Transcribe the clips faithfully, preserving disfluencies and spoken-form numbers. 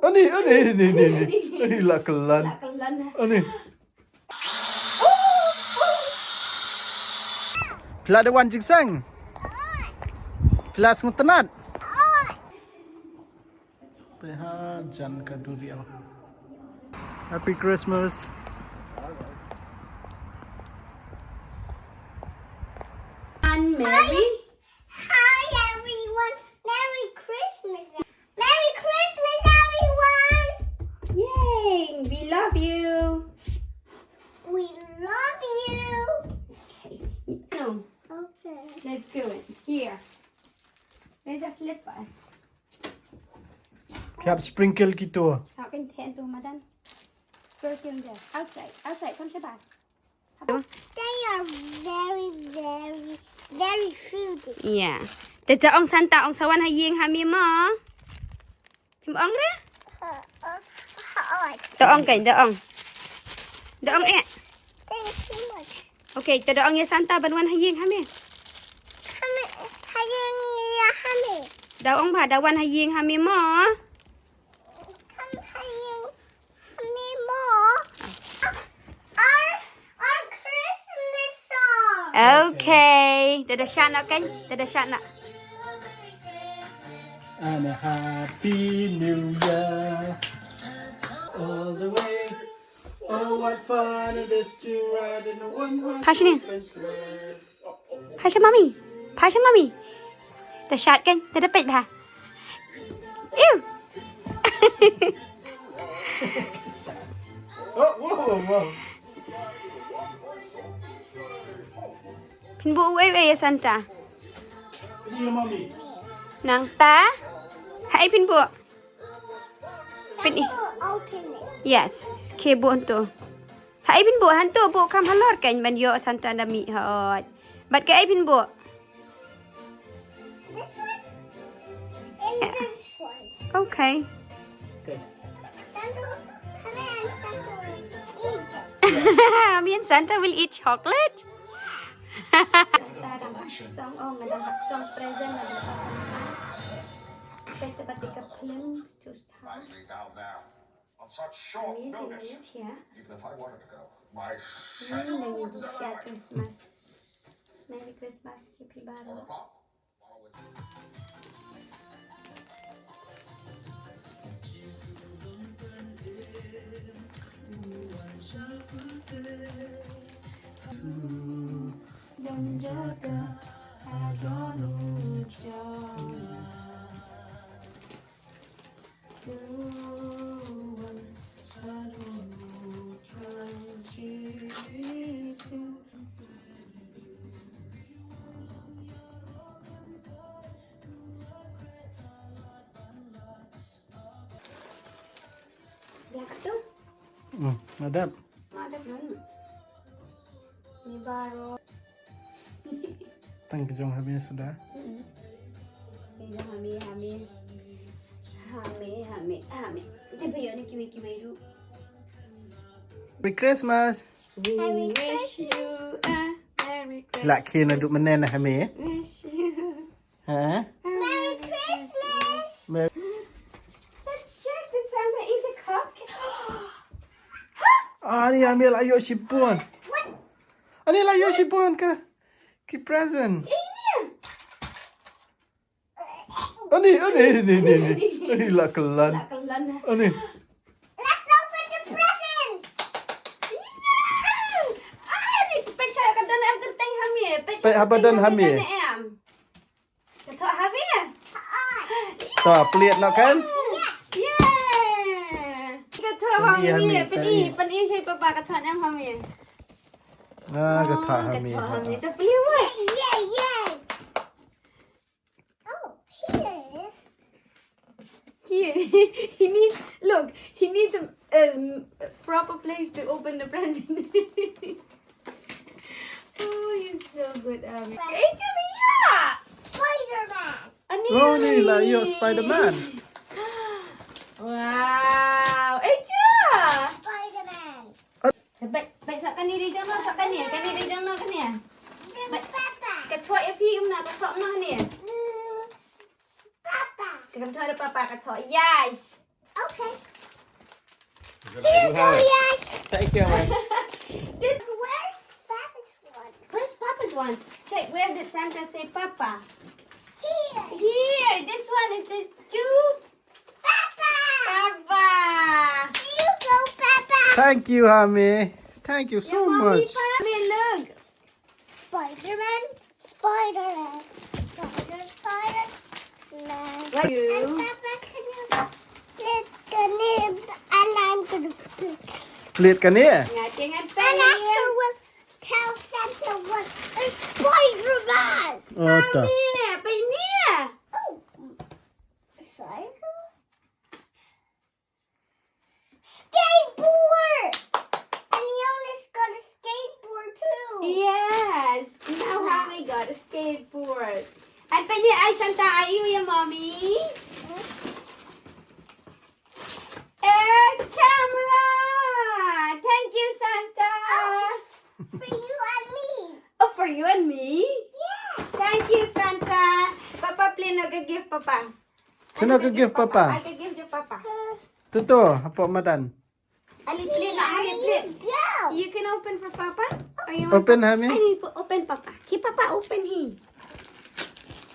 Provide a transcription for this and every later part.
Ani, ani, ani, ani, ani. Ani la kyllan. La kyllan. Ani. Phi la dep wan jingseng? Phi la sngewtynnat? Phi ha jan ka duriaw. Happy Christmas. And Merry. Hi everyone. Merry Christmas. Merry Christmas, everyone. Yay. We love you. We love you. Okay. No. Okay. Let's go in here. Where's the slippers? Phi hap sprinkle kito. How can ten to madam? Sprinkle there. Outside. Outside. Come, Shabbat. They are very, very, very fruity. Yeah. Te to ong Santa ong sa wan ha ïing ha me mo. Phim ong re? Uh, uh, uh, To ong kan, to ong. To ong eh. Thanks so much. Okay, to da ong ïa Santa ban wan ha ïing ha me. Ha me, ha ïing ïa ha me. Da ong ba da wan ha ïing ha me mo. Come ha ïing ha me mo. Our, our Christmas song. Okay. Te da shana kan, te da shana. And a happy new year. All the way. Oh, what fun it is to ride in a one horse Passion. Open sleigh. Phai sha mami. Phai sha mami. Te shad kan, te da peit bha. Ew. Oh, wow, wow. Phin buh uei uei ïa Santa. Ini mami. Nangta. Hai phin buh. Phin i. Open it. Yes, ke buh hantu. Hai phin buh hantu buh kam halor kan ban ïoh Santa da mih hot. Bat ke ai phin buh. This one and this one. Okay. Okay. Santa, Hami and Santa will eat this. Me and Santa will eat chocolate. Santa dang hap song, oh, nga dang hap song present, nga dang hap song. Pesa batika film to start. Nicely down there. On such short notice, even if I wanted to go, my Santa wouldn't allow it. Christmas. Merry Christmas, happy One o'clock. Dah tu? Hmm, madap. Madap mana? Ni baru. Tang kejong Hami sudah. Kejong Hami, Hami. Hami, Hami, Hami. Kita bayar ni kiwi-kiwi dulu. Merry Christmas. We wish you a Merry Christmas. Lak kena duk menen Hami. Wish you. Ha? Merry Christmas. Let's check the Santa in the cupcake. Ah, ni Hami la ïoh shibun. What? Ani la ïoh shibun ka. Ki present. Ini. Ani, ani, ani, ani, ani. Ani la kyllan. La kyllan. Ani. Let's open the presents. Yeah! Ani, peit sha ka don em kyrteng Hami. Peit sha ka don Hami. Peit haba don Hami. Ka thoh Hami. Ta pliat na kan? Yeah. Ka thoh Hami. Peit, peit sha papa ka thoh em Hami. Ah, ka thoh Hami. Ka thoh Hami. Ta pliat. Yeah, yeah. Oh, here it is. Here, he needs, look, he needs a, a proper place to open the present. Oh, you're so good, Abby. Hey, Jimmy, yeah! Spider-Man. Ani. Oh, ni la ïoh Spider-Man. Wow. Hey, yeah! Spider-Man. Bad, bad sa kane dei jong no, sa kane, kane dei jong no kane. Bad, ka thoh ïa phi kumno, ka thoh kumno kane. Papa. Ka thoh da papa, ka thoh. Yes. Okay. Here you go, Yash. Thank you, Mom. Where's Papa's one? Where's Papa's one? Check, where did Santa say Papa? Here. Here, this one is it too? Papa! Papa! Here you go, Papa! Thank you, Hami. Thank you so much. Mommy, look. Spider-Man, Spider-Man, Spider, Spider-Man. What do you? And Papa, can you please come in and I'm gonna pick. Please come here. And after we'll tell Santa what is Spider-Man. Oh, ta. Come here, come here. Oh, cycle? Skateboard! And Jonas got a skateboard too. Yes. Now Hami got a skateboard. And pwede ay Santa, ay ïa mommy. A camera. Thank you, Santa. Oh, for you and me. Oh, for you and me? Yeah. Thank you, Santa. Papa, plie noh ka gift, Papa. Sino ka gift, Papa? Ay ka gift jong Papa. Tutu, hapoh madan. Ali, plie noh, Ali, plie. You can open for Papa. Or you want Open, Hami. I need to open Papa. Ki Papa open hi.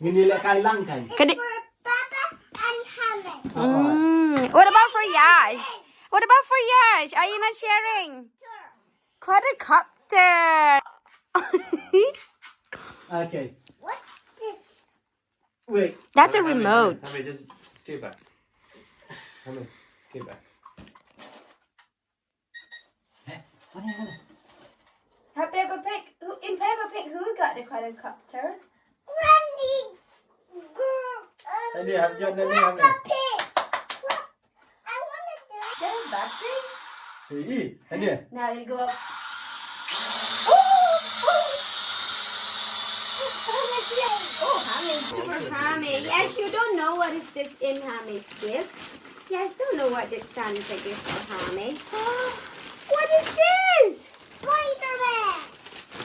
Ngin ïalehkai lang kan. Kadi. For Papa and Hami. Mm. What about for Yash? What about for Yash? Are you not sharing? Quadrocopter. Okay. What's this? Wait. That's a Hami, Hami, remote. Hami, just stay back. Hami, stay back. Peppa Pig. Who, in Peppa Pig, who got the quadricopter? Granny. Gr- um, Peppa Pig. What? I wanna do it. There's battery. Hey, hey, hey. Now it'll go up. Oh, oh. Oh, Hami, super Hami. Yes, you don't know what is this in Hami's gift. Yes, don't know what did Santa gift for Hami. What is this? Spider-Man.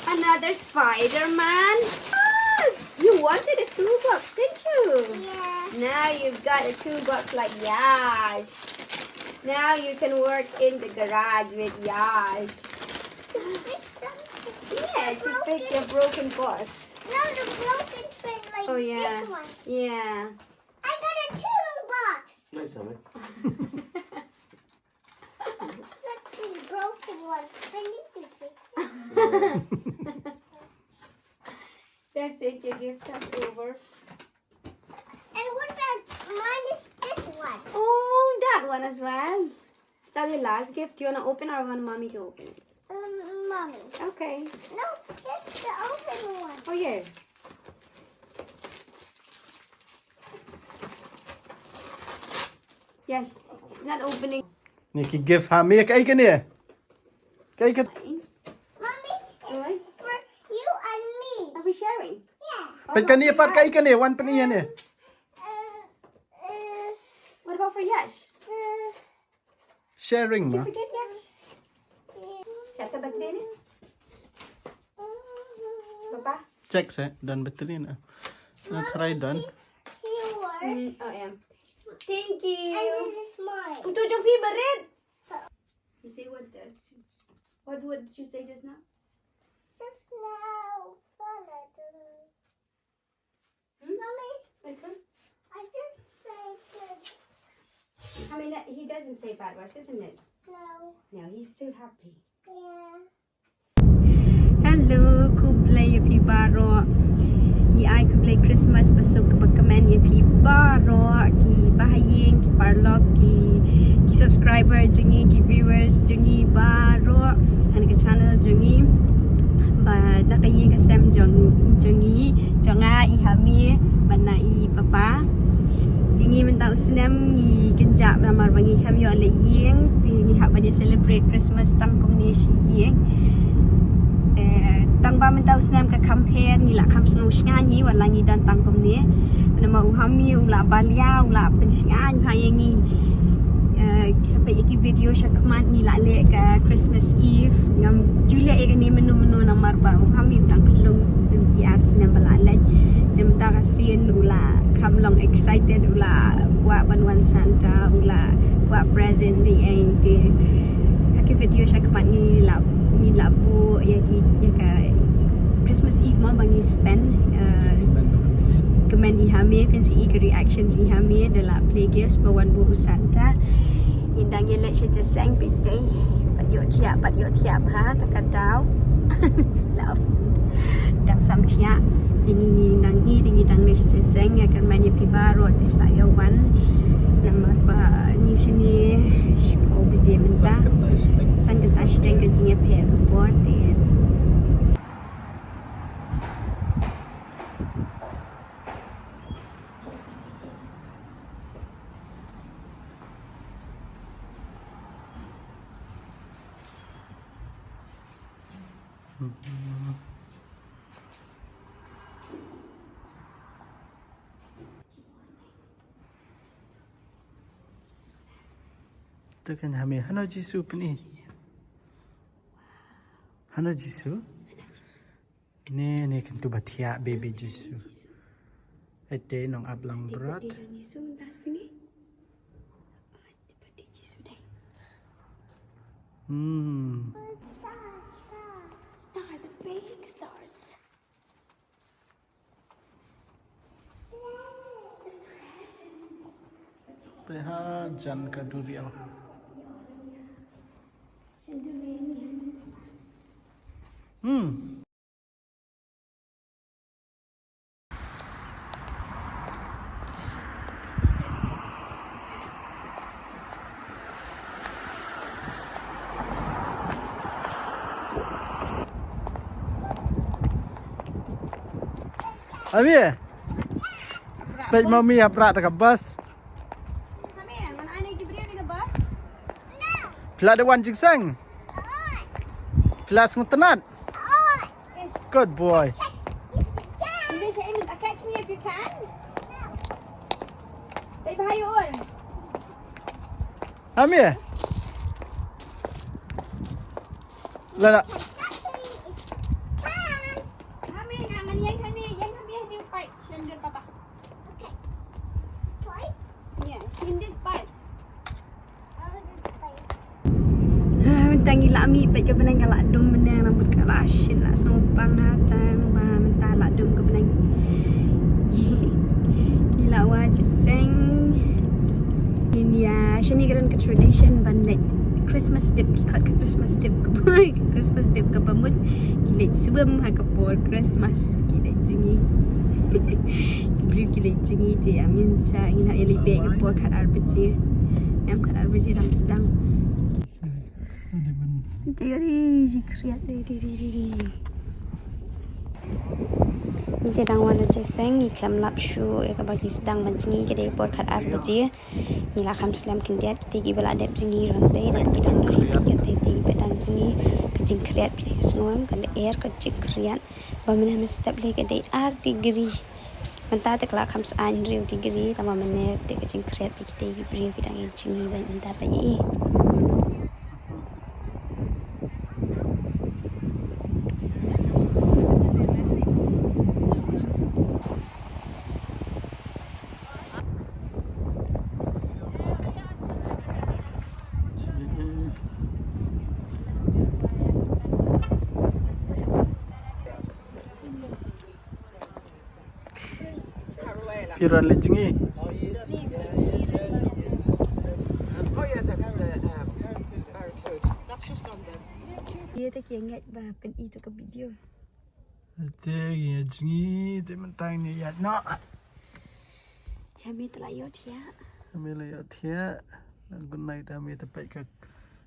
Another Spider-Man? Ah, you wanted a toolbox, didn't you? Yeah. Now you've got a toolbox like Yash. Now you can work in the garage with Yash. To fix something. Yeah, to fix your broken bus. No, the broken train, like, oh, yeah, this one. Yeah. I got a toolbox. Nice, Hami. Look, this broken one. I need to fix it. Yeah. That's it, your gift is over. And what about mine is this one? Oh, that one as well. Is that your last gift? Do you wanna open or want mommy to open it? Um, mommy. Okay. No, it's the open one. Oh, yeah. Yes, he's not opening. Ni ki gift ha mi ka ai kane. Ka ai ka. Mommy, it's for you and me. Are we sharing? Yeah. Pat kane, pat ka ai kane, wan pat ïa ne. Uh, is What about for Yash? Uh, Sharing. Did you ma forget Yash? Check the battery ni. Papa? Check sa, don battery na. Na try don. See yours. Mm, oh, yeah. Thank you. And this is mine. Uto jong phi barit. You say what that? What, what did you say just now? Just now, what I do? Hmm? Mommy, I just said that. I mean, he doesn't say bad words, isn't it? No. No, he's still happy. Yeah. Hello, khublei ïa phi baroh. Ngi ai khublei Christmas ba suk ba kmen ïa phi baroh, ki bahaïing, ki paralok, ki, ki subscriber jong ngi, ki viewers jong ngi baroh, ha ka channel jong ngi. Ba na ka ïing ka sem jong, jong ngi, jong nga, i Hami bad na i Papa. Te ngi mynta u snem ngi kynjah namar ba ngi khlem ïoh leit ïing, te ngi hap ban ïa celebrate Christmas tang kumne shi ïing. Te tang ba mynta u snem ka kham pher, ngi la kham sngew shngaiñ hi, wat la ngi don tang kumne. Namar u Hami u la balia, u la pynshngaiñ bha ïa ngi. Eh, sa peit ïa ki video sha khmat ngi la leh ka Christmas Eve. Ngam ju leh ïa kane mynno mynno namar ba u Hami u dang khlung. Ym ki ar snem ba la leit. Te mynta ka sien u la kham long excited, u la kwah ban wan Santa, u la kwah present ne ei te. Ha ki video sha khmat ngi la, ngi la buh ïa ki, ïa ka Christmas Eve mo ba ngi spend, eh, kmen i ha me, phin sa i ka reaction jong i ha me da la play gifts ba wan buh u Santa. Ngi dang ïaleit sha jingïaseng phi tei. Pat ïohthiah, pat ïohthiah bha, ta ka daw. Love. Dang sam thiah. Te ngi, ngi dang ngi, te ngi dang leit sha jingïaseng, ïa kyrmen ïa phi baroh te la ïa wan. Namar ba ngi shane shiphew baje mynta. San kynta shiteng. San kynta shiteng ka jingïapher ka por te. Te kan ha me, hano Jisu pyni? Hano Jisu? Ne, ne, kan tu ba thiah baby Jisu. Ete nong ap lang brat. Hmm. Star, the big stars. Te ha jan ka duriaw. Hmm. Ami. Peit mami hapdeng ka bus. Phi la dep wan jingseng? Phi la sngewtynnat? Good boy. Catch me if you can. Babe, how you on? Ami. Lana. Ami, ngan ïeng hangne, ïeng hangne, hangne, peit, shen dur papa. Okay. Toy? Yeah, in this pile. Oh, this pile. Ah, mynta ngi la mih peit ka bneng ka la dum bneng, nang bud ka la shin la sngewpang ha tang ba mynta la dum ka bneng. Ngi la wan jingïaseng. Ngi ïa shane ka don ka tradition ban leit Christmas dip, ki khot ka Christmas dip, ka boy ka Christmas dip kaba mut ki leit swim ha ka por Christmas, ki leit jngi. Ki briew ki leit jngi te ïa mynta ngin hap ïaleit bad ka por khatar baje. Em, khatar baje dang sdang. Te ïa ri ji khriat ri ri ri ri. Ngi te dang wan da jingïaseng, ngi khlem lap shuh ïa kaba ki sdang ban jngi, ka dei por khatar baje. Ngi la kham slem khyndiat, kita kiba la dep jngi ruh hangtei, dang ki dang ri, kita kiba dang jngi, ka jingkhriat phi la sngewthuh, ka lyer ka jingkhriat. Ba mynne mynstep lei ka dei ar degree. Mynta te ka la kham san hynriew degree, tangba mynne te ka jingkhriat ba kita ki briew ki dang ïa jngi ba mynta ba ïa i. Phi ruh leit jngi. Ïa te ki ngeit ba pyni to ka video. Te ngi ïa jngi, te mynta ngi ïa noh. Ïa me te la ïohthiah. Ïa me la ïohthiah. Nang kun nai te me te peit ka,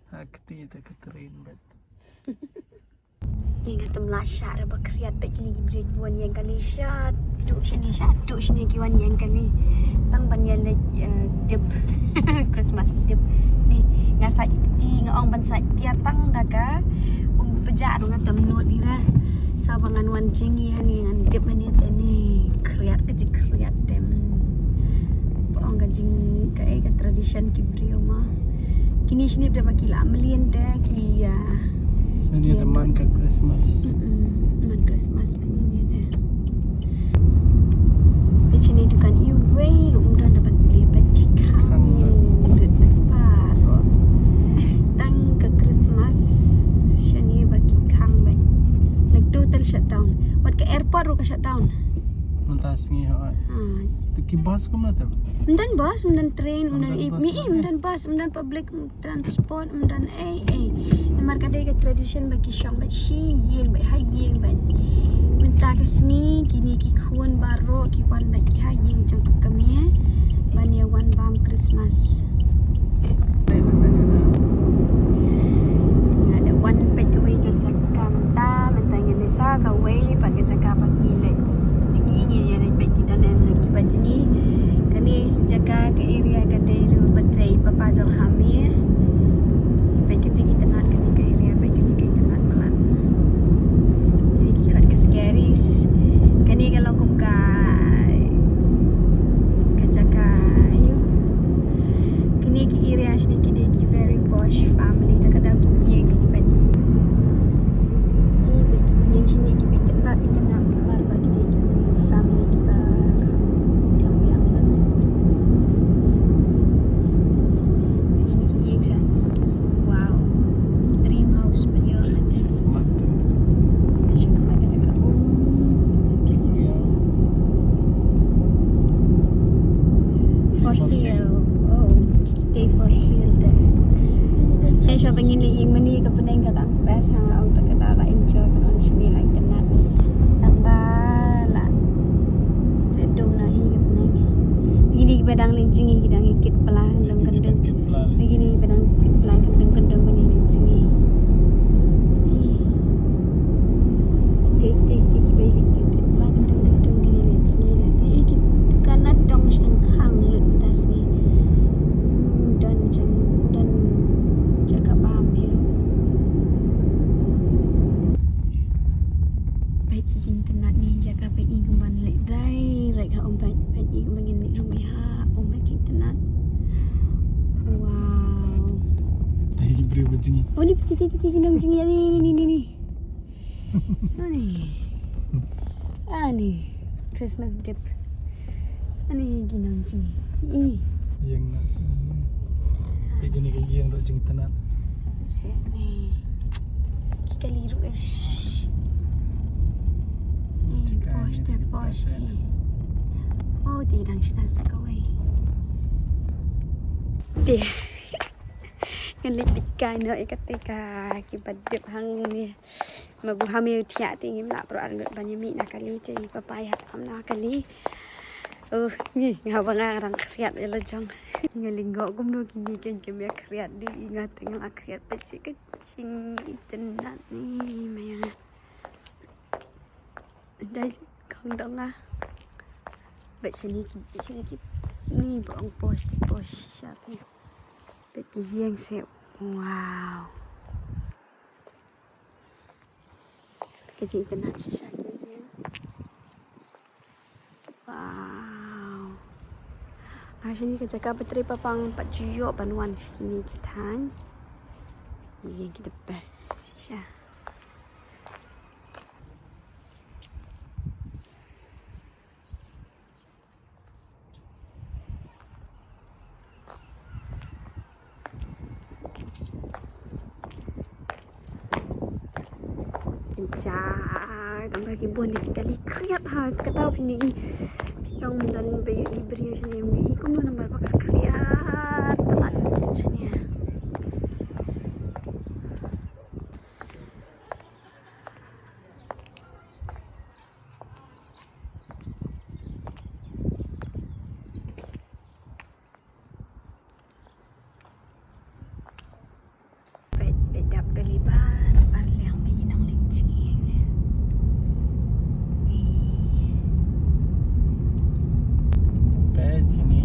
ha, kti te ka train bad. Ïa nga te mla shah re ba khriat bad kine ki briew ki wan ïeng kane shah. Duk shane shah, duk shane ki wan ïeng kane. Tang ban ïa leit, eh, dip. Christmas dip. Ni, nga sait kti, nga ong ban sait tiar tang da ka um pjah ruh nga tam nud ni ra. Sa ba ngan wan jngi hani ngan dip hani te ni khriat ka jingkhriat dem. Ba ong ka jing ka, eh, ka tradition ki briew ma. Kine shnip da ba ki la mlien te ki, ah, shane ki te man ka Christmas. Mm-mm. Christmas ba ngi ïa te. Peit shane dukan iwei ruh ym don da ban plie, peit ki khang. Khang lut. Lut bad baroh. Tang ka Christmas shane ba ki khang bad. Like total shutdown. Wat ka airport ruh ka shutdown. Mynta sngi ha. Ha. Te ki bus kumno te? Ym don bus, ym don train, ym don, ym don bus, ym don public transport, ym don ei ei. Namar ka dei ka tradition ba ki shong bad shi ïing bad ha ïing bad. Mynta ka sngi kine ki khun baroh ki wan bad ki ha ïing jong ka kmie ban ïa wan bam Christmas. Nga da wan peit kawei ka jaka mynta, mynta ngan ïa sa kawei pat ka jaka ba ngi leit jngi, ngi ïa leit peit ki don em ki ba jngi. Kane jaka ka area ka dei ruh ba trei papa jong Hami. Peit ka jingitynnat kane ka area, peit kane ka itynnat palat. Kane ki khot ka scaries. Kane ka long kum ka ka jaka ayu. Kine ki area shane ki dei ki very posh family, ta ka daw ki ïing ki peit. Ki peit ki ïing shane ki peit itynnat itynnat namar ba ki dei ki family kiba kham kham biang lut. Kine ki ïing sa. Wow. Dream house ba ïoh. Sha ka mata da ka um. For sale. Oh, kita for sale te. Te sha ba ngin leit ïing mane ka pdeng ka dang best hangout, ta ka dang la enjoy ban wan shane la itynnat. Tang ba la te dum na hi ka pdeng. Kine kiba dang leit jngi ki dang ïa kit pla kyndong kyndong. Kine kiba dang kit pla kyndong kyndong ba ngin leit jngi. Te te te kiba ïa kit pla kyndong kyndong ba ngin leit jngi. Te ki dukan na dong sdang khang lut mynta sngi. Hmm, don jong don jaka bam hi ruh. Peit sa jingtynnat ne jaka, peit i kumban leit dai, rek ha um peit, peit i kumban ngin leit rung ha um, peit jingtynnat. Wow. Dei briew ba jngi. Oh, ni peit, peit, peit, peit ki nongjngi, ni ni ni ni. Ani. Ani. Christmas dip. Ani ki nongjngi. I. Ïing na sini. Peit kane ka ïing ruh jingtynnat. Sini. Ki kali ruh ish. Ni posh te posh. Oh, te dang shna sa kawei. Te. Ngan leit peit kai noh ïa kata ka kiba dip hangne. Ma bu Hami u thiah te ngim lah pro ar ngut ban ïa mih na kali te i papa i hap ham na kali. Oh, ngi nga ba nga dang khriat ïa la jong. Nga lyngngoh kumno kine ken kem ïa khriat di, i nga te nga la khriat peit shi ka jingïeit itynnat ni ma ïa nga. Dei khong dong ah. Bad shane ki, shane ki ni ba ong posh te posh shisha phi. Bad ki ïing se. Wow. Ka jingïeit itynnat shisha ki ïing. Wow. Ha shane ka jaka ba trei papa pat ju ïoh ban wan shane ki thaiñ. Ïing ki the best shisha. Ja, tang ba ki bun ki kali khriat ha, kata phi ni. Phi ong mynta ba ïoh i briew shane, i kumno namar ba ka khriat palat shane. Peit, peit dap ka liban, par liang ba ki nongleit jngi ne. Peit kine.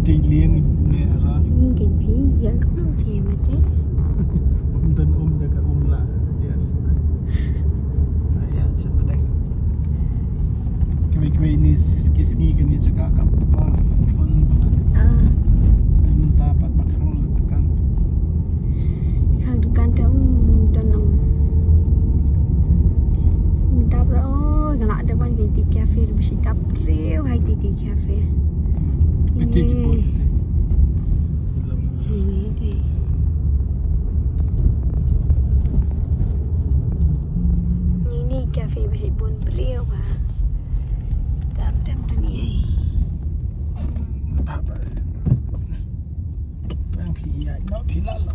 Te lieng ne ala. Mungkin phi yang ke belum je mate. Um don um da ka um la. Ya sita. Ya sita dai. Kiwi kiwi ni ki sngi kini jaka ka pa fun ba. Ah, Mynta pat ba khang la dukan. khang dukan te um don um. Dap ra, oh, galak da ban ke ti cafe, bisi dap riu hai ti ti cafe. Piti ki bun. Ini deh. Ini cafe bisi bun riu ba. Dap dap da ni ai. Nang phi ya, no phi la la.